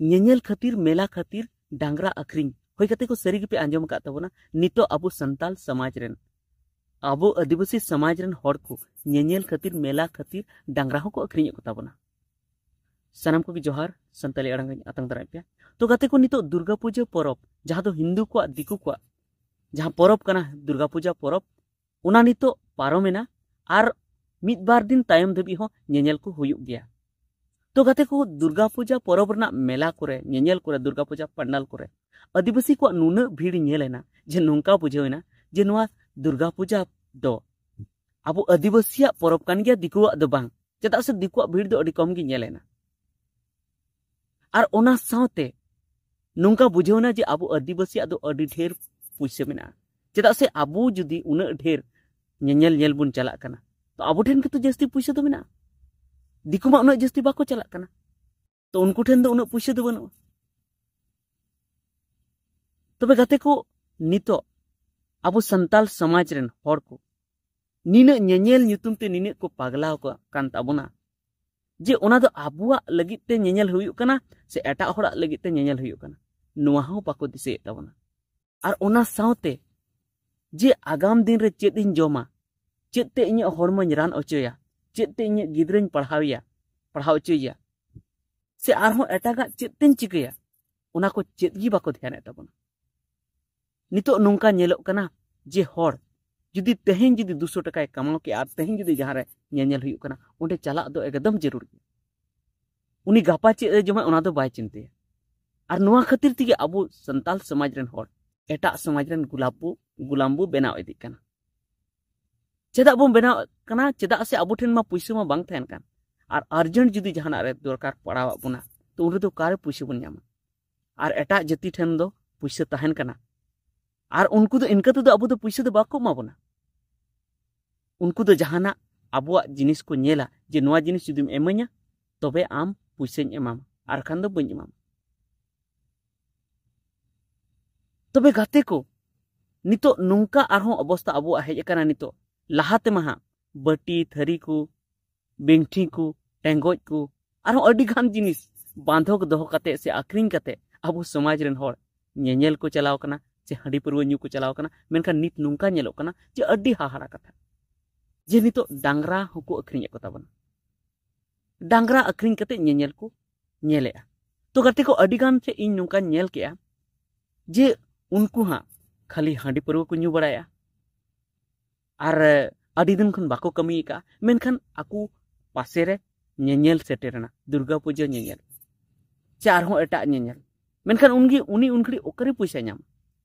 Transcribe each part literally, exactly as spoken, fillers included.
ᱧᱮᱧᱮᱞ ᱠᱷᱟᱹᱛᱤᱨ, ᱢᱮᱞᱟ ᱠᱷᱟᱹᱛᱤᱨ ᱰᱟᱝᱨᱟ ᱟᱹᱠᱷᱨᱤᱧ᱾ ᱦᱳᱭ ᱜᱟᱛᱮ ᱠᱚ, ᱥᱟᱹᱨᱤ ᱜᱮᱯᱮ ᱟᱸᱡᱚᱢ ᱟᱠᱟᱫ ᱛᱟᱵᱚᱱᱟ, ᱱᱤᱛᱚᱜ ᱟᱵᱚ ᱥᱟᱱᱛᱟᱞ ᱥᱚᱢᱟᱡᱽ ᱨᱮᱱ, ᱟᱵᱚ ᱟᱹᱫᱤᱵᱟᱹᱥᱤ ᱥᱚᱢᱟᱡᱽ ᱨᱮᱱ ᱦᱚᱲ ᱠᱚ ᱧᱮᱧᱮᱞ ᱠᱷᱟᱹᱛᱤᱨ, ᱢᱮᱞᱟ ᱠᱷᱟᱹᱛᱤᱨ ᱰᱟᱝᱨᱟ ᱦᱚᱸᱠᱚ ᱟᱹᱠᱷᱨᱤᱧᱮᱫ ᱠᱚ ᱛᱟᱵᱚᱱᱟ᱾ ᱥᱟᱱᱟᱢ ᱠᱚᱜᱮ ᱡᱚᱦᱟᱨ, ᱥᱟᱱᱛᱟᱞᱤ ᱟᱲᱟᱝ ᱤᱧ ᱟᱛᱟᱝ ᱫᱟᱨᱟᱢᱮᱫ ᱯᱮᱭᱟ᱾ ᱛᱚ ᱜᱟᱛᱮ ᱠᱚ, ᱱᱤᱛᱚᱜ ᱫᱩᱨᱜᱟ ᱯᱩᱡᱟᱹ ᱯᱚᱨᱚᱵᱽ, ᱡᱟᱦᱟᱸ ᱫᱚ ᱦᱤᱱᱫᱩ ᱠᱚᱣᱟᱜ, ᱫᱤᱠᱩ ᱠᱚᱣᱟᱜ ᱡᱟᱦᱟᱸ ᱯᱚᱨᱚᱵᱽ ᱠᱟᱱᱟ, ᱫᱩᱨᱜᱟ ᱯᱩᱡᱟᱹ ᱯᱚᱨᱚᱵᱽ, ᱚᱱᱟ ᱱᱤᱛᱚᱜ ᱯᱟᱨᱚᱢᱮᱱᱟ ᱟᱨ ᱢᱤᱫ ᱵᱟᱨ ᱫᱤᱱ ᱛᱟᱭᱚᱢ ᱫᱷᱟᱹᱵᱤᱡ ᱦᱚᱸ ᱧᱮᱧᱮᱞ ᱠᱚ ᱦᱩᱭᱩᱜ ᱜᱮᱭᱟ᱾ ᱛᱚ ᱜᱟᱛᱮ ᱠᱚ, ᱫᱩᱨᱜᱟ ᱯᱩᱡᱟ ᱯᱚᱨᱚᱵᱽ ᱨᱮᱱᱟᱜ ᱢᱮᱞᱟ ᱠᱚᱨᱮ, ᱧᱮᱧᱮᱞ ᱠᱚᱨᱮ, ᱫᱩᱨᱜᱟ ᱯᱩᱡᱟ ᱯᱟᱱᱰᱟᱞ ᱠᱚᱨᱮ ᱟᱹᱫᱤᱵᱟᱹᱥᱤ ᱠᱚᱣᱟᱜ ᱱᱩᱱᱟᱹᱜ ᱵᱷᱤᱲ ᱧᱮᱞ ᱮᱱᱟ ᱡᱮ ᱱᱚᱝᱠᱟ ᱵᱩᱡᱷᱟᱹᱣ ᱮᱱᱟ ᱡᱮ ᱱᱚᱣᱟ ᱫᱩᱨᱜᱟ ᱯᱩᱡᱟ ᱫᱚ ᱟᱵᱚ ᱟᱹᱫᱤᱵᱟᱹᱥᱤᱭᱟᱜ ᱯᱚᱨᱚᱵᱽ ᱠᱟᱱ ᱜᱮᱭᱟ, ᱫᱤᱠᱩᱣᱟᱜ ᱫᱚ ᱵᱟᱝ᱾ ᱪᱮᱫᱟᱜ ᱥᱮ ᱫᱤᱠᱩᱣᱟᱜ ᱵᱷᱤᱲ ᱫᱚ ᱟᱹᱰᱤ ᱠᱚᱢ ᱜᱮ ᱧᱮᱞ ᱮᱱᱟ᱾ ᱟᱨ ᱚᱱᱟ ᱥᱟᱶᱛᱮ ᱱᱚᱝᱠᱟ ᱵᱩᱡᱷᱟᱹᱣ ᱮᱱᱟ ᱡᱮ ᱟᱵᱚ ᱟᱹᱫᱤᱵᱟᱹᱥᱤᱭᱟᱜ ᱫᱚ ᱟᱹᱰᱤ ᱰᱷᱮᱨ ᱯᱩᱭᱥᱟᱹ ᱢᱮᱱᱟᱜᱼᱟ᱾ ᱪᱮᱫᱟᱜ ᱥᱮ ᱟᱵᱚ ᱡᱩᱫᱤ ᱩᱱᱟᱹᱜ ᱰᱷᱮᱨ ᱧᱮᱧᱮᱞ ᱧᱮᱞ ᱵᱚᱱ ᱪᱟᱞᱟᱜ ᱠᱟᱱᱟ, ᱛᱚ ᱟᱵᱚ ᱴᱷᱮᱱ ᱜᱮᱛᱚ ᱡᱟᱹᱥᱛᱤ ᱯᱩᱭᱥᱟᱹ ᱫᱚ ᱢᱮᱱᱟᱜᱼᱟ᱾ ᱫᱤᱠᱩ ᱢᱟ ᱩᱱᱟᱹᱜ ᱡᱟᱹᱥᱛᱤ ᱵᱟᱠᱚ ᱪᱟᱞᱟᱜ ᱠᱟᱱᱟ, ᱛᱚ ᱩᱱᱠᱩ ᱴᱷᱮᱱ ᱫᱚ ᱩᱱᱟᱹᱜ ᱯᱩᱭᱥᱟᱹ ᱫᱚ ᱵᱟᱹᱱᱩᱜᱼᱟ᱾ ᱛᱚᱵᱮ ᱜᱟᱛᱮ ᱠᱚ, ᱱᱤᱛᱚᱜ ᱟᱵᱚ ᱥᱟᱱᱛᱟᱞ ᱥᱚᱢᱟᱡᱽ ᱨᱮᱱ ᱦᱚᱲ ᱠᱚ ᱱᱤᱱᱟᱹᱜ ᱧᱮᱧᱮᱞ ᱧᱩᱛᱩᱢ ᱛᱮ ᱱᱤᱱᱟᱹᱜ ᱠᱚ ᱯᱟᱜᱽᱞᱟᱣ ᱠᱚ ᱠᱟᱱ ᱛᱟᱵᱚᱱᱟ ᱡᱮ ᱚᱱᱟ ᱫᱚ ᱟᱵᱚᱣᱟᱜ ᱞᱟᱹᱜᱤᱫ ᱛᱮ ᱧᱮᱧᱮᱞ ᱦᱩᱭᱩᱜ ᱠᱟᱱᱟ ᱥᱮ ᱮᱴᱟᱜ ᱦᱚᱲᱟᱜ ᱞᱟᱹᱜᱤᱫ ᱛᱮ ᱧᱮᱧᱮᱞ ᱦᱩᱭᱩᱜ ᱠᱟᱱᱟ, ᱱᱚᱣᱟ ᱦᱚᱸ ᱵᱟᱠᱚ ᱫᱤᱥᱟᱹᱭᱮᱫ ᱛᱟᱵᱚᱱᱟ᱾ ᱟᱨ ᱚᱱᱟ ᱥᱟᱶᱛᱮ ᱡᱮ ᱟᱜᱟᱢ ᱫᱤᱱ ᱨᱮ ᱪᱮᱫ ᱤᱧ ᱡᱚᱢᱟ, ᱪᱮᱫ ᱛᱮ ᱤᱧᱟᱹᱜ ᱦᱚᱲᱢᱚᱧ ᱨᱟᱱ ᱚᱪᱚᱭᱟ, ᱪᱮᱫ ᱛᱮ ᱤᱧᱟᱹᱜ ᱜᱤᱫᱽᱨᱟᱹᱧ ᱯᱟᱲᱦᱟᱣᱮᱭᱟ, ᱯᱟᱲᱦᱟᱣ ᱚᱪᱚᱭᱮᱭᱟ, ᱥᱮ ᱟᱨᱦᱚᱸ ᱮᱴᱟᱜᱟᱜ ᱪᱮᱫ ᱛᱮᱧ ᱪᱤᱠᱟᱹᱭᱟ, ᱚᱱᱟ ᱠᱚ ᱪᱮᱫ ᱜᱮ ᱵᱟᱠᱚ ᱫᱷᱮᱭᱟᱱᱮᱫ ᱛᱟᱵᱚᱱᱟ᱾ ᱱᱤᱛᱚᱜ ᱱᱚᱝᱠᱟ ᱧᱮᱞᱚᱜ ᱠᱟᱱᱟ ᱡᱮ ᱦᱚᱲ ᱡᱩᱫᱤ ᱛᱮᱦᱮᱧ ᱡᱩᱫᱤ ᱫᱩᱥᱚ ᱴᱟᱠᱟᱭ ᱠᱟᱢᱟᱣ ᱠᱮᱜᱼᱟ ᱟᱨ ᱛᱮᱦᱮᱧ ᱡᱩᱫᱤ ᱡᱟᱦᱟᱸ ᱨᱮ ᱧᱮᱧᱮᱞ ᱦᱩᱭᱩᱜ ᱠᱟᱱᱟ, ᱚᱸᱰᱮ ᱪᱟᱞᱟᱜ ᱫᱚ ᱮᱠᱫᱚᱢ ᱡᱟᱹᱨᱩᱲ ᱜᱮᱭᱟ᱾ ᱩᱱᱤ ᱜᱟᱯᱟ ᱪᱮᱫ ᱮ ᱡᱚᱢᱟ, ᱚᱱᱟ ᱫᱚ ᱵᱟᱭ ᱪᱤᱱᱛᱟᱹᱭᱟ᱾ ᱟᱨ ᱱᱚᱣᱟ ᱠᱷᱟᱹᱛᱤᱨ ᱛᱮᱜᱮ ᱟᱵᱚ ᱥᱟᱱᱛᱟᱞ ᱥᱚᱢᱟᱡᱽ ᱨᱮᱱ ᱦᱚᱲ ᱮᱴᱟᱜ ᱥᱚᱢᱟᱡᱽ ᱨᱮᱱ ᱜᱩᱞᱟᱵ ᱵᱚ, ᱜᱩᱞᱟᱢ ᱵᱚ ᱵᱮᱱᱟᱣ ᱤᱫᱤᱜ ᱠᱟᱱᱟ᱾ ᱪᱮᱫᱟᱜ ᱵᱚᱱ ᱵᱮᱱᱟᱣ ᱠᱟᱱᱟ? ᱪᱮᱫᱟᱜ ᱥᱮ ᱟᱵᱚ ᱴᱷᱮᱱ ᱢᱟ ᱯᱩᱭᱥᱟᱹ ᱢᱟ ᱵᱟᱝ ᱛᱟᱦᱮᱱ ᱠᱟᱱ᱾ ᱟᱨ urgent ᱡᱩᱫᱤ ᱡᱟᱦᱟᱱᱟᱜ ᱨᱮ ᱫᱚᱨᱠᱟᱨ ᱯᱟᱲᱟᱣᱟᱜ ᱵᱚᱱᱟ, ᱛᱚ ᱩᱱ ᱨᱮᱫᱚ ᱚᱠᱟᱨᱮ ᱯᱩᱭᱥᱟᱹ ᱵᱚᱱ ᱧᱟᱢᱟ? ᱟᱨ ᱮᱴᱟᱜ ᱡᱟᱹᱛᱤ ᱴᱷᱮᱱ ᱫᱚ ᱯᱩᱭᱥᱟᱹ ᱛᱟᱦᱮᱱ ᱠᱟᱱᱟ᱾ ᱟᱨ ᱩᱱᱠᱩ ᱫᱚ ᱤᱱᱠᱟᱹ ᱛᱮᱫᱚ ᱟᱵᱚ ᱫᱚ ᱯᱩᱭᱥᱟᱹ ᱫᱚ ᱵᱟᱠᱚ ᱮᱢᱟ ᱵᱚᱱᱟ᱾ ᱩᱱᱠᱩ ᱫᱚ ᱡᱟᱦᱟᱱᱟᱜ ᱟᱵᱚᱣᱟᱜ ᱡᱤᱱᱤᱥ ᱠᱚ ᱧᱮᱞᱟ ᱡᱮ ᱱᱚᱣᱟ ᱡᱤᱱᱤᱥ ᱡᱩᱫᱤᱢ ᱤᱢᱟᱹᱧᱟ, ᱛᱚᱵᱮ ᱟᱢ ᱯᱩᱭᱥᱟᱹᱧ ᱮᱢᱟᱢᱟ, ᱟᱨ ᱠᱷᱟᱱ ᱫᱚ ᱵᱟᱹᱧ ᱮᱢᱟᱢᱟ᱾ ᱛᱚᱵᱮ ᱜᱟᱛᱮ ᱠᱚ, ᱱᱤᱛᱚᱜ ᱱᱚᱝᱠᱟ ᱟᱨᱦᱚᱸ ᱚᱵᱚᱥᱛᱟ ᱟᱵᱚᱣᱟᱜ ᱦᱮᱡ ᱟᱠᱟᱱᱟ᱾ ᱱᱤᱛᱚᱜ, ᱞᱟᱦᱟ ᱛᱮᱢᱟ ᱦᱟᱸᱜ ᱵᱟᱹᱴᱤ, ᱛᱷᱟᱹᱨᱤ ᱠᱚ, ᱵᱤᱝᱴᱷᱤ ᱠᱚ, ᱴᱮᱸᱜᱚᱡ ᱠᱚ, ᱟᱨᱦᱚᱸ ᱟᱹᱰᱤ ᱜᱟᱱ ᱡᱤᱱᱤᱥ ᱵᱟᱸᱫᱷᱚᱠ ᱫᱚᱦᱚ ᱠᱟᱛᱮ ᱥᱮ ᱟᱠᱷᱨᱤᱧ ᱠᱟᱛᱮ ᱟᱵᱚ ᱥᱚᱢᱟᱡᱽ ᱨᱮᱱ ᱦᱚᱲ ᱧᱮᱧᱮᱞ ᱠᱚ ᱪᱟᱞᱟᱣ ᱠᱟᱱᱟ ᱥᱮ ᱦᱟᱺᱰᱤ ᱯᱟᱹᱨᱣᱟᱹ ᱧᱩ ᱠᱚ ᱪᱟᱞᱟᱣ ᱠᱟᱱᱟ᱾ ᱢᱮᱱᱠᱷᱟᱱ ᱱᱤᱛ ᱱᱚᱝᱠᱟ ᱧᱮᱞᱚᱜ ᱠᱟᱱᱟ ᱡᱮ ᱟᱹᱰᱤ ᱦᱟᱦᱟᱲᱟ ᱠᱟᱛᱷᱟ, ᱡᱮ ᱱᱤᱛᱚᱜ ᱰᱟᱝᱨᱟ ᱦᱚᱸᱠᱚ ᱟᱹᱠᱷᱨᱤᱧᱮᱫ ᱠᱚ ᱛᱟᱵᱚᱱᱟ᱾ ᱰᱟᱝᱨᱟ ᱟᱹᱠᱷᱨᱤᱧ ᱠᱟᱛᱮ ᱧᱮᱧᱮᱞ ᱠᱚ ᱧᱮᱞᱮᱜᱼᱟ᱾ ᱛᱚ ᱜᱟᱛᱮ ᱠᱚ, ᱟᱹᱰᱤ ᱜᱟᱱ ᱴᱷᱮᱱ ᱤᱧ ᱱᱚᱝᱠᱟᱧ ᱧᱮᱞ ᱠᱮᱜᱼᱟ ᱡᱮ ᱩᱱᱠᱩ ᱦᱟᱸᱜ ᱠᱷᱟᱹᱞᱤ ᱦᱟᱺᱰᱤ ᱯᱟᱹᱨᱣᱟᱹ ᱠᱚ ᱧᱩ ᱵᱟᱲᱟᱭᱟ ᱟᱨ ᱟᱹᱰᱤ ᱫᱤᱱ ᱠᱷᱚᱱ ᱵᱟᱠᱚ ᱠᱟᱹᱢᱤ ᱟᱠᱟᱫᱼᱟ, ᱢᱮᱱᱠᱷᱟᱱ ᱟᱠᱚ ᱯᱟᱥᱮ ᱨᱮ ᱧᱮᱧᱮᱞ ᱥᱮᱴᱮᱨᱮᱱᱟ, ᱫᱩᱨᱜᱟ ᱯᱩᱡᱟᱹ ᱧᱮᱧᱮᱞ ᱥᱮ ᱟᱨᱦᱚᱸ ᱮᱴᱟᱜ ᱧᱮᱧᱮᱞ᱾ ᱢᱮᱱᱠᱷᱟᱱ ᱩᱱᱜᱮ, ᱩᱱᱤ ᱩᱱ ᱜᱷᱟᱹᱲᱤᱡ ᱚᱠᱟᱨᱮ ᱯᱚᱭᱥᱟᱭ ᱧᱟᱢᱟ?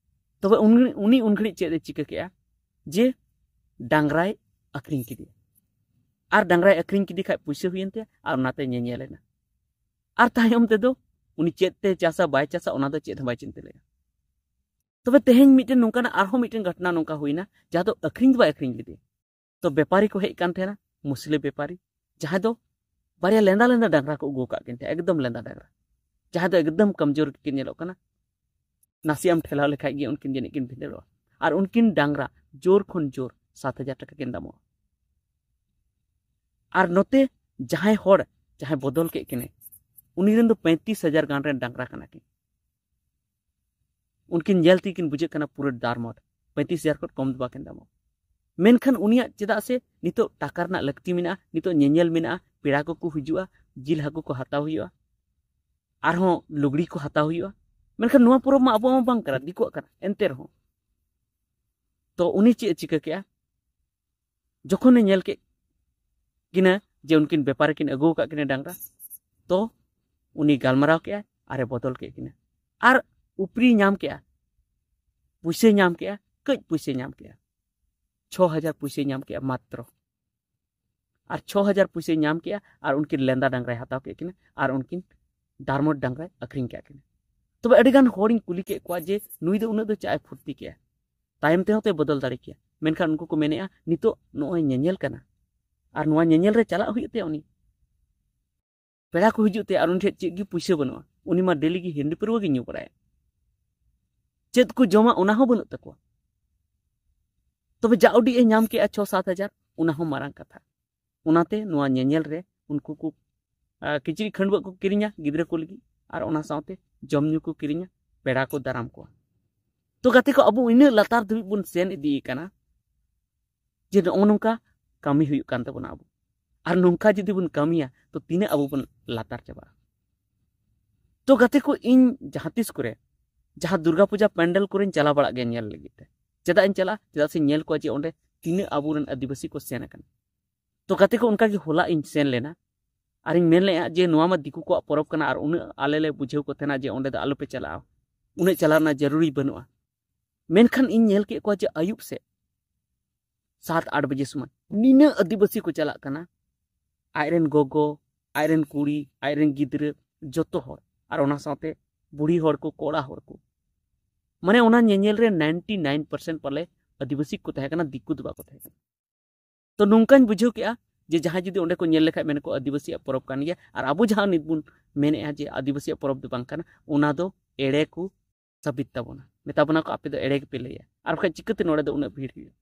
ᱛᱚᱵᱮ ᱩᱱ, ᱩᱱᱤ ᱩᱱ ᱜᱷᱟᱹᱲᱤᱡ ᱪᱮᱫ ᱮ ᱪᱤᱠᱟᱹ ᱠᱮᱜᱼᱟ? ᱡᱮ ᱰᱟᱝᱨᱟᱭ ᱟᱹᱠᱷᱨᱤᱧ ᱠᱮᱫᱮᱭᱟ᱾ ᱟᱨ ᱰᱟᱝᱨᱟᱭ ᱟᱹᱠᱷᱨᱤᱧ ᱠᱮᱫᱮ ᱠᱷᱟᱡ ᱯᱩᱭᱥᱟᱹ ᱦᱩᱭᱮᱱ ᱛᱟᱭᱟ ᱟᱨ ᱚᱱᱟᱛᱮ ᱧᱮᱧᱮᱞ ᱮᱱᱟ᱾ ᱟᱨ ᱛᱟᱭᱚᱢ ᱛᱮᱫᱚ ᱩᱱᱤ ᱪᱮᱫ ᱛᱮ ᱪᱟᱥᱟ ᱵᱟᱭ ᱪᱟᱥᱟ ᱚᱱᱟ ᱫᱚ ᱪᱮᱫ ᱦᱚᱸ ᱵᱟᱭ ᱪᱤᱱᱛᱟᱹ ᱞᱮᱫᱟ᱾ ᱛᱚᱵᱮ ᱛᱮᱦᱮᱧ ᱢᱤᱫᱴᱮᱱ ᱱᱚᱝᱠᱟᱱᱟᱜ ᱟᱨᱦᱚᱸ ᱢᱤᱫᱴᱮᱱ ᱜᱷᱚᱴᱚᱱᱟ ᱱᱚᱝᱠᱟ ᱦᱩᱭᱱᱟ, ᱡᱟᱦᱟᱸ ᱫᱚ ᱟᱹᱠᱷᱨᱤᱧ ᱫᱚ ᱵᱟᱭ ᱟᱹᱠᱷᱨᱤᱧ ᱞᱮᱫᱮ᱾ ᱛᱚ ᱵᱮᱯᱟᱨᱤ ᱠᱚ ᱦᱮᱡ ᱠᱟᱱ ᱛᱟᱦᱮᱱᱟ, ᱢᱩᱥᱞᱟᱹ ᱵᱮᱯᱟᱨᱤ, ᱡᱟᱦᱟᱸᱭ ᱫᱚ ᱵᱟᱨᱭᱟ ᱞᱮᱸᱫᱟ ᱞᱮᱸᱫᱟ ᱰᱟᱝᱨᱟ ᱠᱚ ᱟᱹᱜᱩ ᱟᱠᱟᱫ ᱠᱤᱱ ᱛᱟᱦᱮᱸᱫ, ᱮᱠᱫᱚᱢ ᱞᱮᱸᱫᱟ ᱰᱟᱝᱨᱟ, ᱡᱟᱦᱟᱸᱭ ᱫᱚ ᱮᱠᱫᱚᱢ ᱠᱚᱢᱡᱳᱨ ᱜᱮᱠᱤᱱ ᱧᱮᱞᱚᱜ ᱠᱟᱱᱟ᱾ ᱱᱟᱥᱮᱭᱟᱜ ᱮᱢ ᱴᱷᱮᱞᱟᱣ ᱞᱮᱠᱷᱟᱡ ᱜᱮ ᱩᱱᱠᱤᱱ ᱡᱟᱹᱱᱤᱡ ᱠᱤᱱ ᱵᱷᱤᱸᱫᱟᱹᱲᱚᱜᱼᱟ᱾ ᱟᱨ ᱩᱱᱠᱤᱱ ᱰᱟᱝᱨᱟ ᱡᱳᱨ ᱠᱷᱚᱱ ᱡᱳᱨ ᱥᱟᱛ ᱦᱟᱡᱟᱨ ᱴᱟᱠᱟ ᱠᱤᱱ ᱫᱟᱢᱚᱜᱼᱟ᱾ ᱟᱨ ᱱᱚᱛᱮ ᱡᱟᱦᱟᱸᱭ ᱦᱚᱲ, ᱡᱟᱦᱟᱸᱭ ᱵᱚᱫᱚᱞ ᱠᱮᱫ ᱠᱤᱱᱟᱹ, ᱩᱱᱤ ᱨᱮᱱ ᱫᱚ ᱯᱮᱸᱛᱤᱥ ᱦᱟᱡᱟᱨ ᱜᱟᱱ ᱨᱮᱱ ᱰᱟᱝᱨᱟ ᱠᱟᱱᱟ ᱠᱤᱱ᱾ ᱩᱱᱠᱤᱱ ᱧᱮᱞ ᱛᱮᱠᱤᱱ ᱵᱩᱡᱷᱟᱹᱜ ᱠᱟᱱᱟ ᱯᱩᱨᱟᱹ ᱫᱟᱨᱢᱚᱴ, ᱯᱮᱸᱛᱤᱥ ᱦᱟᱡᱟᱨ ᱠᱷᱚᱱ ᱠᱚᱢ ᱫᱚ ᱵᱟᱠᱤᱱ ᱫᱟᱢᱚᱜᱼᱟ᱾ ᱢᱮᱱᱠᱷᱟᱱ ᱩᱱᱤᱭᱟᱜ ᱪᱮᱫᱟᱜ ᱥᱮ ᱱᱤᱛᱚᱜ ᱴᱟᱠᱟ ᱨᱮᱱᱟᱜ ᱞᱟᱹᱠᱛᱤ ᱢᱮᱱᱟᱜᱼᱟ, ᱱᱤᱛᱚᱜ ᱧᱮᱧᱮᱞ ᱢᱮᱱᱟᱜᱼᱟ, ᱯᱮᱲᱟ ᱠᱚᱠᱚ ᱦᱤᱡᱩᱜᱼᱟ, ᱡᱤᱞ ᱦᱟᱹᱠᱩ ᱠᱚ ᱦᱟᱛᱟᱣ ᱦᱩᱭᱩᱜᱼᱟ, ᱟᱨᱦᱚᱸ ᱞᱩᱜᱽᱲᱤ ᱠᱚ ᱦᱟᱛᱟᱣ ᱦᱩᱭᱩᱜᱼᱟ᱾ ᱢᱮᱱᱠᱷᱟᱱ ᱱᱚᱣᱟ ᱯᱚᱨᱚᱵᱽ ᱢᱟ ᱟᱵᱚᱣᱟᱜ ᱢᱟ ᱵᱟᱝ ᱠᱟᱱᱟ, ᱫᱤᱠᱩᱣᱟᱜ ᱠᱟᱱᱟ᱾ ᱮᱱᱛᱮ ᱨᱮᱦᱚᱸ ᱛᱚ ᱩᱱᱤ ᱪᱮᱫ ᱮ ᱪᱤᱠᱟᱹ ᱠᱮᱜᱼᱟ? ᱡᱚᱠᱷᱚᱱᱮ ᱧᱮᱞ ᱠᱮᱫ ᱠᱤᱱᱟ ᱡᱮ ᱩᱱᱠᱤᱱ ᱵᱮᱯᱟᱨᱤ ᱠᱤᱱ ᱟᱹᱜᱩ ᱟᱠᱟᱫ ᱠᱤᱱᱟ ᱰᱟᱝᱨᱟ, ᱛᱚ ᱩᱱᱤ ᱜᱟᱞᱢᱟᱨᱟᱣ ᱠᱮᱜᱼᱟᱭ ᱟᱨᱮ ᱵᱚᱫᱚᱞ ᱠᱮᱫ ᱠᱤᱱᱟ᱾ ᱟᱨ ᱩᱯᱨᱤᱭ ᱧᱟᱢ ᱠᱮᱜᱼᱟ, ᱯᱩᱭᱥᱟᱹᱭ ᱧᱟᱢ ᱠᱮᱜᱼᱟ, ᱠᱟᱹᱡ ᱯᱩᱭᱥᱟᱹᱭ ᱧᱟᱢ ᱠᱮᱜᱼᱟ, ᱪᱷᱚ ᱦᱟᱡᱟᱨ ᱯᱩᱭᱥᱟᱹᱭ ᱧᱟᱢ ᱠᱮᱜᱼᱟ ᱢᱟᱛᱨᱚ᱾ ᱟᱨ ᱪᱷᱚ ᱦᱟᱡᱟᱨ ᱯᱩᱭᱥᱟᱹᱭ ᱧᱟᱢ ᱠᱮᱜᱼᱟ ᱟᱨ ᱩᱱᱠᱤᱱ ᱞᱮᱸᱫᱟ ᱰᱟᱝᱨᱟᱭ ᱦᱟᱛᱟᱣ ᱠᱮᱫ ᱠᱤᱱᱟ ᱟᱨ ᱩᱱᱠᱤᱱ ᱫᱟᱨᱢᱚᱴ ᱰᱟᱝᱨᱟᱭ ᱟᱹᱠᱷᱨᱤᱧ ᱠᱮᱫ ᱠᱤᱱᱟ᱾ ᱛᱚᱵᱮ ᱟᱹᱰᱤ ᱜᱟᱱ ᱦᱚᱲᱤᱧ ᱠᱩᱞᱤ ᱠᱮᱫ ᱠᱚᱣᱟ ᱡᱮ ᱱᱩᱭ ᱫᱚ ᱩᱱᱟᱹᱜ ᱫᱚ ᱪᱮᱫ ᱮ ᱯᱷᱩᱨᱛᱤ ᱠᱮᱜᱼᱟ, ᱛᱟᱭᱚᱢ ᱛᱮᱦᱚᱸ ᱛᱚᱭ ᱵᱚᱫᱚᱞ ᱫᱟᱲᱮ ᱠᱮᱭᱟ᱾ ᱢᱮᱱᱠᱷᱟᱱ ᱩᱱᱠᱩ ᱠᱚ ᱢᱮᱱᱮᱜᱼᱟ, ᱱᱤᱛᱚᱜ ᱱᱚᱜᱼᱚᱭ ᱧᱮᱧᱮᱞ ᱠᱟᱱᱟ ᱟᱨ ᱱᱚᱣᱟ ᱧᱮᱧᱮᱞ ᱨᱮ ᱪᱟᱞᱟᱜ ᱦᱩᱭᱩᱜ ᱛᱟᱭᱟ, ᱩᱱᱤ ᱯᱮᱲᱟ ᱠᱚ ᱦᱤᱡᱩᱜ ᱛᱟᱭᱟ ᱟᱨ ᱩᱱᱤ ᱴᱷᱮᱱ ᱪᱮᱫ ᱜᱮ ᱯᱩᱭᱥᱟᱹ ᱵᱟᱹᱱᱩᱜᱼᱟ, ᱩᱱᱤ ᱢᱟ ᱰᱮᱞᱤ ᱜᱮ ᱦᱟᱺᱰᱤ ᱯᱟᱹᱨᱣᱟᱹ ᱜᱮ ᱧᱩ ᱵᱟᱲᱟᱭᱟ, ᱪᱮᱫ ᱠᱚ ᱡᱚᱢᱟ ᱚᱱᱟ ᱦᱚᱸ ᱵᱟᱹᱱᱩᱜ ᱛᱟᱠᱚᱣᱟ᱾ ᱛᱚᱵᱮ ᱡᱟ ᱩᱰᱤᱡ ᱮ ᱧᱟᱢ ᱠᱮᱜᱼᱟ ᱪᱷᱚ ᱥᱟᱛ ᱦᱟᱡᱟᱨ, ᱚᱱᱟ ᱦᱚᱸ ᱢᱟᱨᱟᱝ ᱠᱟᱛᱷᱟ᱾ ᱚᱱᱟᱛᱮ ᱱᱚᱣᱟ ᱧᱮᱧᱮᱞ ᱨᱮ ᱩᱱᱠᱩ ᱠᱚ ᱟᱨ ᱠᱤᱪᱨᱤᱡ ᱠᱷᱟᱹᱰᱣᱟᱹᱜ ᱠᱚ ᱠᱤᱨᱤᱧᱟ ᱜᱤᱫᱽᱨᱟᱹ ᱠᱚ ᱞᱟᱹᱜᱤᱫ, ᱟᱨ ᱚᱱᱟ ᱥᱟᱶᱛᱮ ᱡᱚᱢ ᱧᱩ ᱠᱚ ᱠᱤᱨᱤᱧᱟ, ᱯᱮᱲᱟ ᱠᱚ ᱫᱟᱨᱟᱢ ᱠᱚᱣᱟ᱾ ᱛᱚ ᱜᱟᱛᱮ ᱠᱚ, ᱟᱵᱚ ᱤᱱᱟᱹᱜ ᱞᱟᱛᱟᱨ ᱫᱷᱟᱹᱵᱤᱡ ᱵᱚᱱ ᱥᱮᱱ ᱤᱫᱤᱭᱮ ᱠᱟᱱᱟ ᱡᱮ ᱱᱚᱜᱼᱚ ᱱᱚᱝᱠᱟ ᱠᱟᱹᱢᱤ ᱦᱩᱭᱩᱜ ᱠᱟᱱ ᱛᱟᱵᱚᱱᱟ ᱟᱵᱚ᱾ ᱟᱨ ᱱᱚᱝᱠᱟ ᱡᱩᱫᱤ ᱵᱚᱱ ᱠᱟᱹᱢᱤᱭᱟ, ᱛᱚ ᱛᱤᱱᱟᱹᱜ ᱟᱵᱚ ᱵᱚᱱ ᱞᱟᱛᱟᱨ ᱪᱟᱵᱟᱜᱼᱟ᱾ ᱛᱚ ᱜᱟᱛᱮ ᱠᱚ, ᱤᱧ ᱡᱟᱦᱟᱸ ᱛᱤᱥ ᱠᱚᱨᱮ ᱡᱟᱦᱟᱸ ᱫᱩᱨᱜᱟ ᱯᱩᱡᱟ ᱯᱮᱱᱰᱮᱞ ᱠᱚᱨᱮᱧ ᱪᱟᱞᱟᱣ ᱵᱟᱲᱟᱜ ᱜᱮᱭᱟ ᱧᱮᱞ ᱞᱟᱹᱜᱤᱫ ᱛᱮ᱾ ᱪᱮᱫᱟᱜ ᱤᱧ ᱪᱟᱞᱟᱜᱼᱟ? ᱪᱮᱫᱟᱜ ᱥᱮ ᱧᱮᱞ ᱠᱚᱣᱟ ᱡᱮ ᱚᱸᱰᱮ ᱛᱤᱱᱟᱹᱜ ᱟᱵᱚᱨᱮᱱ ᱟᱹᱫᱤᱵᱟᱹᱥᱤ ᱠᱚ ᱥᱮᱱ ᱟᱠᱟᱱᱟ᱾ ᱛᱚ ᱜᱟᱛᱮ ᱠᱚ, ᱚᱱᱠᱟ ᱜᱮ ᱦᱚᱞᱟ ᱤᱧ ᱥᱮᱱ ᱞᱮᱱᱟ, ᱟᱨᱤᱧ ᱢᱮᱱ ᱞᱮᱫᱼᱟ ᱡᱮ ᱱᱚᱣᱟ ᱢᱟ ᱫᱤᱠᱩ ᱠᱚᱣᱟᱜ ᱯᱚᱨᱚᱵᱽ ᱠᱟᱱᱟ, ᱟᱨ ᱩᱱᱟᱹᱜ ᱟᱞᱮ ᱞᱮ ᱵᱩᱡᱷᱟᱹᱣ ᱠᱚ ᱛᱟᱦᱮᱱᱟ ᱡᱮ ᱚᱸᱰᱮ ᱫᱚ ᱟᱞᱚᱯᱮ ᱪᱟᱞᱟᱜᱼᱟ, ᱩᱱᱟᱹᱜ ᱪᱟᱞᱟᱜ ᱨᱮᱱᱟᱜ ᱡᱟᱹᱨᱩᱨᱤ ᱵᱟᱹᱱᱩᱜᱼᱟ᱾ ᱢᱮᱱᱠᱷᱟᱱ ᱤᱧ ᱧᱮᱞ ᱠᱮᱫ ᱠᱚᱣᱟ ᱡᱮ ᱟᱹᱭᱩᱵ ᱥᱮᱫ ᱥᱟᱛ ᱟᱴ ᱵᱟᱡᱮ ᱥᱚᱢᱚᱭ ᱱᱤᱱᱟᱹᱜ ᱟᱹᱫᱤᱵᱟᱹᱥᱤ ᱠᱚ ᱪᱟᱞᱟᱜ ᱠᱟᱱᱟ, ᱟᱡᱨᱮᱱ ᱜᱚᱜᱚ, ᱟᱡᱨᱮᱱ ᱠᱩᱲᱤ, ᱟᱡᱨᱮᱱ ᱜᱤᱫᱽᱨᱟᱹ, ᱡᱚᱛᱚ ᱦᱚᱲ, ᱟᱨ ᱚᱱᱟ ᱥᱟᱶᱛᱮ ᱵᱩᱲᱦᱤ ᱦᱚᱲ ᱠᱚ, ᱠᱚᱲᱟ ᱦᱚᱲ ᱠᱚ, ᱢᱟᱱᱮ ᱚᱱᱟ ᱧᱮᱧᱮᱞ ᱨᱮ ᱱᱟᱭᱤᱱᱴᱤ ᱱᱟᱭᱤᱱ ᱯᱟᱨᱥᱮᱱᱴ ᱯᱟᱞᱮ ᱟᱹᱫᱤᱵᱟᱹᱥᱤ ᱠᱚ ᱛᱟᱦᱮᱸ ᱠᱟᱱᱟ, ᱫᱤᱠᱩ ᱫᱚ ᱵᱟᱠᱚ ᱛᱟᱦᱮᱸ ᱠᱟᱱᱟ᱾ ᱛᱚ ᱱᱚᱝᱠᱟᱧ ᱵᱩᱡᱷᱟᱹᱣ ᱠᱮᱜᱼᱟ ᱡᱮ ᱡᱟᱦᱟᱸᱭ ᱡᱩᱫᱤ ᱚᱸᱰᱮ ᱠᱚ ᱧᱮᱞ ᱞᱮᱠᱷᱟᱡ ᱢᱮᱱᱟᱠᱚ ᱟᱹᱫᱤᱵᱟᱹᱥᱤᱭᱟᱜ ᱯᱚᱨᱚᱵᱽ ᱠᱟᱱ ᱜᱮᱭᱟ, ᱟᱨ ᱟᱵᱚ ᱡᱟᱦᱟᱸ ᱱᱤᱛ ᱵᱚᱱ ᱢᱮᱱᱮᱫᱼᱟ ᱡᱮ ᱟᱹᱫᱤᱵᱟᱹᱥᱤᱭᱟᱜ ᱯᱚᱨᱚᱵᱽ ᱫᱚ ᱵᱟᱝ ᱠᱟᱱᱟ, ᱚᱱᱟ ᱫᱚ ᱮᱲᱮ ᱠᱚ ᱥᱟᱵᱤᱛ ᱛᱟᱵᱚᱱᱟ, ᱢᱮᱛᱟ ᱵᱚᱱᱟ ᱠᱚ ᱟᱯᱮ ᱫᱚ ᱮᱲᱮ ᱜᱮᱯᱮ ᱞᱟᱹᱭᱟ, ᱟᱨ ᱵᱟᱠᱷᱟᱡ ᱪᱤᱠᱟᱹᱛᱮ ᱱᱚᱰᱮ ᱫᱚ ᱩᱱᱟᱹᱜ ᱵᱷᱤᱲ ᱦᱩᱭᱩᱜᱼᱟ?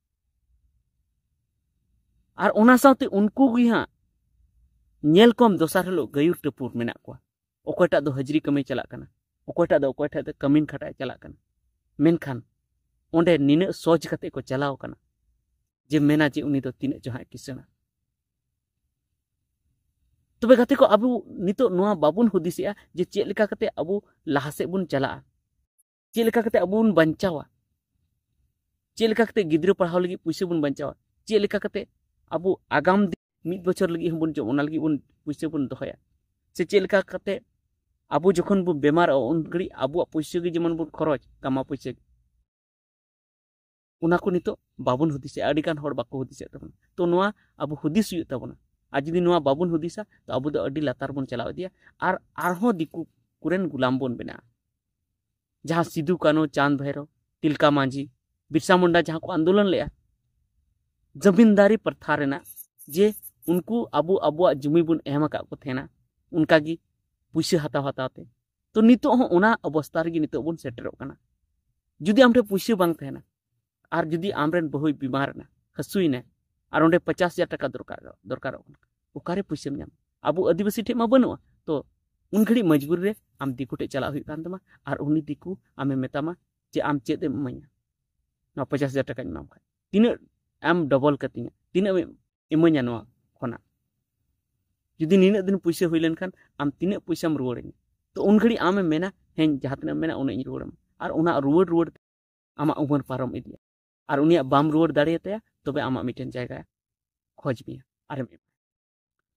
ᱟᱨ ᱚᱱᱟ ᱥᱟᱶᱛᱮ ᱩᱱᱠᱩ ᱜᱮ ᱦᱟᱸᱜ ᱧᱮᱞ ᱠᱚᱢ ᱫᱚᱥᱟᱨ ᱦᱤᱞᱳᱜ ᱜᱟᱹᱭᱩᱨ ᱴᱟᱹᱯᱩᱨ ᱢᱮᱱᱟᱜ ᱠᱚᱣᱟ᱾ ᱚᱠᱚᱭᱴᱟᱜ ᱫᱚ ᱦᱟᱹᱡᱨᱤ ᱠᱟᱹᱢᱤ ᱪᱟᱞᱟᱜ ᱠᱟᱱᱟ, ᱚᱠᱚᱭᱴᱟᱜ ᱫᱚ ᱚᱠᱚᱭ ᱴᱷᱮᱡ ᱫᱚ ᱠᱟᱹᱢᱤᱱ ᱠᱷᱟᱴᱟᱜ ᱮ ᱪᱟᱞᱟᱜ ᱠᱟᱱᱟ, ᱢᱮᱱᱠᱷᱟᱱ ᱚᱸᱰᱮ ᱱᱤᱱᱟᱹᱜ ᱥᱚᱡᱽ ᱠᱟᱛᱮ ᱠᱚ ᱪᱟᱞᱟᱣ ᱠᱟᱱᱟ ᱡᱮ ᱢᱮᱱᱟ ᱡᱮ ᱩᱱᱤ ᱫᱚ ᱛᱤᱱᱟᱹᱜ ᱪᱚ ᱦᱟᱸᱜ ᱮ ᱠᱤᱥᱟᱹᱬᱟ᱾ ᱛᱚᱵᱮ ᱜᱟᱛᱮ ᱠᱚ, ᱟᱵᱚ ᱱᱤᱛᱚᱜ ᱱᱚᱣᱟ ᱵᱟᱵᱚᱱ ᱦᱩᱫᱤᱥᱮᱜᱼᱟ ᱡᱮ ᱪᱮᱫ ᱞᱮᱠᱟ ᱠᱟᱛᱮ ᱟᱵᱚ ᱞᱟᱦᱟ ᱥᱮᱫ ᱵᱚᱱ ᱪᱟᱞᱟᱜᱼᱟ, ᱪᱮᱫ ᱞᱮᱠᱟ ᱠᱟᱛᱮ ᱟᱵᱚ ᱵᱚᱱ ᱵᱟᱧᱪᱟᱣᱟ, ᱪᱮᱫ ᱞᱮᱠᱟ ᱠᱟᱛᱮ ᱜᱤᱫᱽᱨᱟᱹ ᱯᱟᱲᱦᱟᱣ ᱞᱟᱹᱜᱤᱫ ᱯᱩᱭᱥᱟᱹ ᱵᱚᱱ ᱵᱟᱧᱪᱟᱣᱟ, ᱪᱮᱫ ᱞᱮᱠᱟ ᱠᱟᱛᱮ ᱟᱵᱚ ᱟᱜᱟᱢ ᱫᱤᱱ ᱢᱤᱫ ᱵᱚᱪᱷᱚᱨ ᱞᱟᱹᱜᱤᱫ ᱦᱚᱸᱵᱚᱱ ᱡᱚᱢ, ᱚᱱᱟ ᱞᱟᱹᱜᱤᱫ ᱵᱚᱱ ᱯᱩᱭᱥᱟᱹ ᱵᱚᱱ ᱫᱚᱦᱚᱭᱟ, ᱥᱮ ᱪᱮᱫ ᱞᱮᱠᱟ ᱠᱟᱛᱮ ᱟᱵᱚ ᱡᱚᱠᱷᱚᱱ ᱵᱚᱱ ᱵᱮᱢᱟᱨᱚᱜᱼᱟ ᱩᱱ ᱜᱷᱟᱹᱲᱤᱡ ᱟᱵᱚᱣᱟᱜ ᱯᱩᱭᱥᱟᱹ ᱜᱮ ᱡᱮᱢᱚᱱ ᱵᱚᱱ ᱠᱷᱚᱨᱚᱪ, ᱠᱟᱢᱟ ᱯᱩᱭᱥᱟᱹ ᱜᱮ᱾ ᱚᱱᱟ ᱠᱚ ᱱᱤᱛᱚᱜ ᱵᱟᱵᱚᱱ ᱦᱩᱫᱤᱥᱮᱜᱼᱟ, ᱟᱹᱰᱤ ᱜᱟᱱ ᱦᱚᱲ ᱵᱟᱠᱚ ᱦᱩᱫᱤᱥᱮᱫ ᱛᱟᱵᱚᱱᱟ᱾ ᱛᱚ ᱱᱚᱣᱟ ᱟᱵᱚ ᱦᱩᱫᱤᱥ ᱦᱩᱭᱩᱜ ᱛᱟᱵᱚᱱᱟ, ᱟᱨ ᱡᱩᱫᱤ ᱱᱚᱣᱟ ᱵᱟᱵᱚᱱ ᱦᱩᱫᱤᱥᱟ ᱛᱚ ᱟᱵᱚ ᱫᱚ ᱟᱹᱰᱤ ᱞᱟᱛᱟᱨ ᱵᱚᱱ ᱪᱟᱞᱟᱣ ᱤᱫᱤᱭᱟ, ᱟᱨ ᱟᱨᱦᱚᱸ ᱫᱤᱠᱩ ᱠᱚᱨᱮᱱ ᱜᱩᱞᱟᱢ ᱵᱚᱱ ᱵᱮᱱᱟᱜᱼᱟ᱾ ᱡᱟᱦᱟᱸ ᱥᱤᱫᱩ, ᱠᱟᱹᱱᱦᱩ, ᱪᱟᱸᱫᱽ, ᱵᱷᱟᱭᱨᱳ, ᱛᱤᱞᱠᱟ ᱢᱟᱹᱡᱷᱤ, ᱵᱤᱨᱥᱟ ᱢᱩᱱᱰᱟ ᱡᱟᱦᱟᱸ ᱠᱚ ᱟᱱᱫᱳᱞᱚᱱ ᱞᱮᱜᱼᱟ, ᱡᱟᱢᱤᱱᱫᱟᱨᱤ ᱯᱨᱚᱛᱷᱟ ᱨᱮᱱᱟᱜ, ᱡᱮ ᱩᱱᱠᱩ ᱟᱵᱚ ᱟᱵᱚᱣᱟᱜ ᱡᱩᱢᱤ ᱵᱚᱱ ᱮᱢ ᱟᱠᱟᱫ ᱠᱚ ᱛᱟᱦᱮᱱᱟ, ᱚᱱᱠᱟᱜᱮ ᱯᱩᱭᱥᱟᱹ ᱦᱟᱛᱟᱣ ᱦᱟᱛᱟᱣ ᱛᱮ᱾ ᱛᱚ ᱱᱤᱛᱚᱜ ᱦᱚᱸ ᱚᱱᱟ ᱚᱵᱚᱥᱛᱟ ᱨᱮᱜᱮ ᱱᱤᱛᱚᱜ ᱵᱚᱱ ᱥᱮᱴᱮᱨᱚᱜ ᱠᱟᱱᱟ᱾ ᱡᱩᱫᱤ ᱟᱢ ᱴᱷᱮᱱ ᱯᱩᱭᱥᱟᱹ ᱵᱟᱝ ᱛᱟᱦᱮᱱᱟ, ᱟᱨ ᱡᱩᱫᱤ ᱟᱢᱨᱮᱱ ᱵᱟᱹᱦᱩᱭ ᱵᱤᱢᱟᱨ ᱮᱱᱟ, ᱦᱟᱹᱥᱩᱭᱮᱱᱟ, ᱟᱨ ᱚᱸᱰᱮ ᱯᱚᱪᱟᱥ ᱦᱟᱡᱟᱨ ᱴᱟᱠᱟ ᱫᱚᱨᱠᱟᱨ, ᱫᱚᱨᱠᱟᱨᱚᱜ ᱠᱟᱱᱟ, ᱚᱠᱟᱨᱮ ᱯᱩᱭᱥᱟᱹᱢ ᱧᱟᱢᱟ? ᱟᱵᱚ ᱟᱹᱫᱤᱵᱟᱹᱥᱤ ᱴᱷᱮᱱ ᱢᱟ ᱵᱟᱹᱱᱩᱜᱼᱟ᱾ ᱛᱚ ᱩᱱ ᱜᱷᱟᱹᱲᱤᱡ ᱢᱚᱡᱽᱵᱩᱨ ᱨᱮ ᱟᱢ ᱫᱤᱠᱩ ᱴᱷᱮᱱ ᱪᱟᱞᱟᱜ ᱦᱩᱭᱩᱜ ᱠᱟᱱ ᱛᱟᱢᱟ, ᱟᱨ ᱩᱱᱤ ᱫᱤᱠᱩ ᱟᱢᱮ ᱢᱮᱛᱟᱢᱟ ᱡᱮ, "ᱟᱢ ᱪᱮᱫ ᱮᱢ ᱤᱢᱟᱹᱧᱟ? ᱱᱚᱣᱟ ᱯᱚᱧᱪᱟᱥ ᱦᱟᱡᱟᱨ ᱴᱟᱠᱟᱧ ᱮᱢᱟᱢ ᱠᱷᱟᱱ ᱛᱤᱱᱟᱹᱜ ᱮᱢ ᱰᱚᱵᱚᱞ ᱠᱟᱹᱛᱤᱧᱟ, ᱛᱤᱱᱟᱹᱜ ᱮᱢ ᱤᱢᱟᱹᱧᱟ ᱱᱚᱣᱟ ᱠᱷᱚᱱᱟᱜ? ᱡᱩᱫᱤ ᱱᱤᱱᱟᱹᱜ ᱫᱤᱱ ᱯᱩᱭᱥᱟᱹ ᱦᱩᱭ ᱞᱮᱱᱠᱷᱟᱱ ᱟᱢ ᱛᱤᱱᱟᱹᱜ ᱯᱩᱭᱥᱟᱹᱢ ᱨᱩᱣᱟᱹᱲᱟᱹᱧᱟ?" ᱛᱚ ᱩᱱ ᱜᱷᱟᱹᱲᱤᱡ ᱟᱢᱮᱢ ᱢᱮᱱᱟ, "ᱦᱮᱸ, ᱡᱟᱦᱟᱸ ᱛᱤᱱᱟᱹᱜ ᱮᱢ ᱢᱮᱱᱟ ᱩᱱᱟᱹᱜ ᱤᱧ ᱨᱩᱣᱟᱹᱲᱟᱢᱟ", ᱟᱨ ᱚᱱᱟ ᱨᱩᱣᱟᱹᱲ ᱨᱩᱣᱟᱹᱲ ᱛᱮ ᱟᱢᱟᱜ ᱩᱢᱮᱨ ᱯᱟᱨᱚᱢ ᱤᱫᱤᱜᱼᱟ, ᱟᱨ ᱩᱱᱤᱭᱟᱜ ᱵᱟᱢ ᱨᱩᱣᱟᱹᱲ ᱫᱟᱲᱮᱭᱟᱛᱟᱭᱟ, ᱛᱚᱵᱮ ᱟᱢᱟᱜ ᱢᱤᱫᱴᱮᱱ ᱡᱟᱭᱜᱟ ᱠᱷᱚᱡᱽ ᱢᱮᱭᱟ ᱟᱨᱮᱢ ᱮᱢᱟ᱾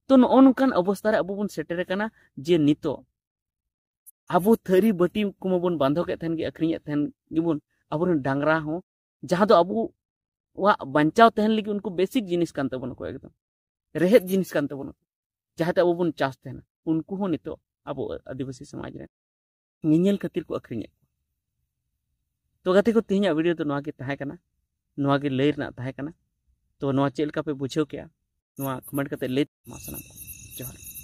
ᱛᱚ ᱱᱚᱜᱼᱚ ᱱᱚᱝᱠᱟᱱ ᱚᱵᱚᱥᱛᱷᱟ ᱨᱮ ᱟᱵᱚ ᱵᱚᱱ ᱥᱮᱴᱮᱨ ᱟᱠᱟᱱᱟ ᱡᱮ ᱱᱤᱛᱚᱜ ᱟᱵᱚ ᱛᱷᱟᱹᱨᱤ ᱵᱟᱹᱴᱤ ᱠᱚᱢᱟ ᱵᱚᱱ ᱵᱟᱸᱫᱷᱚᱠᱮᱫ ᱛᱟᱦᱮᱱ ᱜᱮ, ᱟᱹᱠᱷᱨᱤᱧᱮᱫ ᱛᱟᱦᱮᱱ ᱜᱮᱵᱚᱱ, ᱟᱵᱚᱨᱮᱱ ᱰᱟᱝᱨᱟ ᱦᱚᱸ, ᱡᱟᱦᱟᱸ ᱫᱚ ᱟᱵᱚᱣᱟᱜ ᱵᱟᱧᱪᱟᱣ ᱛᱟᱦᱮᱱ ᱞᱟᱹᱜᱤᱫ ᱩᱱᱠᱩ ᱵᱮᱥᱤᱠ ᱡᱤᱱᱤᱥ ᱠᱟᱱ ᱛᱟᱵᱚᱱᱟᱠᱚ, ᱮᱠᱫᱚᱢ ᱨᱮᱦᱮᱫ ᱡᱤᱱᱤᱥ ᱠᱟᱱ ᱛᱟᱵᱚᱱᱟ, ᱡᱟᱦᱟᱸᱛᱮ ᱟᱵᱚ ᱵᱚᱱ ᱪᱟᱥ ᱛᱟᱦᱮᱱᱟ, ᱩᱱᱠᱩ ᱦᱚᱸ ᱱᱤᱛᱚᱜ ᱟᱵᱚ ᱟᱹᱫᱤᱵᱟᱹᱥᱤ ᱥᱚᱢᱟᱡᱽ ᱨᱮ ᱧᱮᱧᱮᱞ ᱠᱷᱟᱹᱛᱤᱨ ᱠᱚ ᱟᱹᱠᱷᱨᱤᱧᱮᱫ ᱠᱚᱣᱟ᱾ ᱛᱚ ᱜᱟᱛᱮ ᱠᱚ, ᱛᱮᱦᱮᱧᱟᱜ ᱵᱷᱤᱰᱤᱭᱳ ᱫᱚ ᱱᱚᱣᱟ ᱜᱮ ᱛᱟᱦᱮᱸ ᱠᱟᱱᱟ, ᱱᱚᱣᱟ ᱜᱮ ᱞᱟᱹᱭ ᱨᱮᱱᱟᱜ ᱛᱟᱦᱮᱸ ᱠᱟᱱᱟ᱾ ᱛᱚ ᱱᱚᱣᱟ ᱪᱮᱫ ᱞᱮᱠᱟ ᱯᱮ ᱵᱩᱡᱷᱟᱹᱣ ᱠᱮᱜᱼᱟ, ᱱᱚᱣᱟ ᱠᱚᱢᱮᱱᱴ ᱠᱟᱛᱮ ᱞᱟᱹᱭ ᱢᱟ ᱥᱟᱱᱟᱢ ᱠᱚ᱾ ᱡᱚᱦᱟᱨ᱾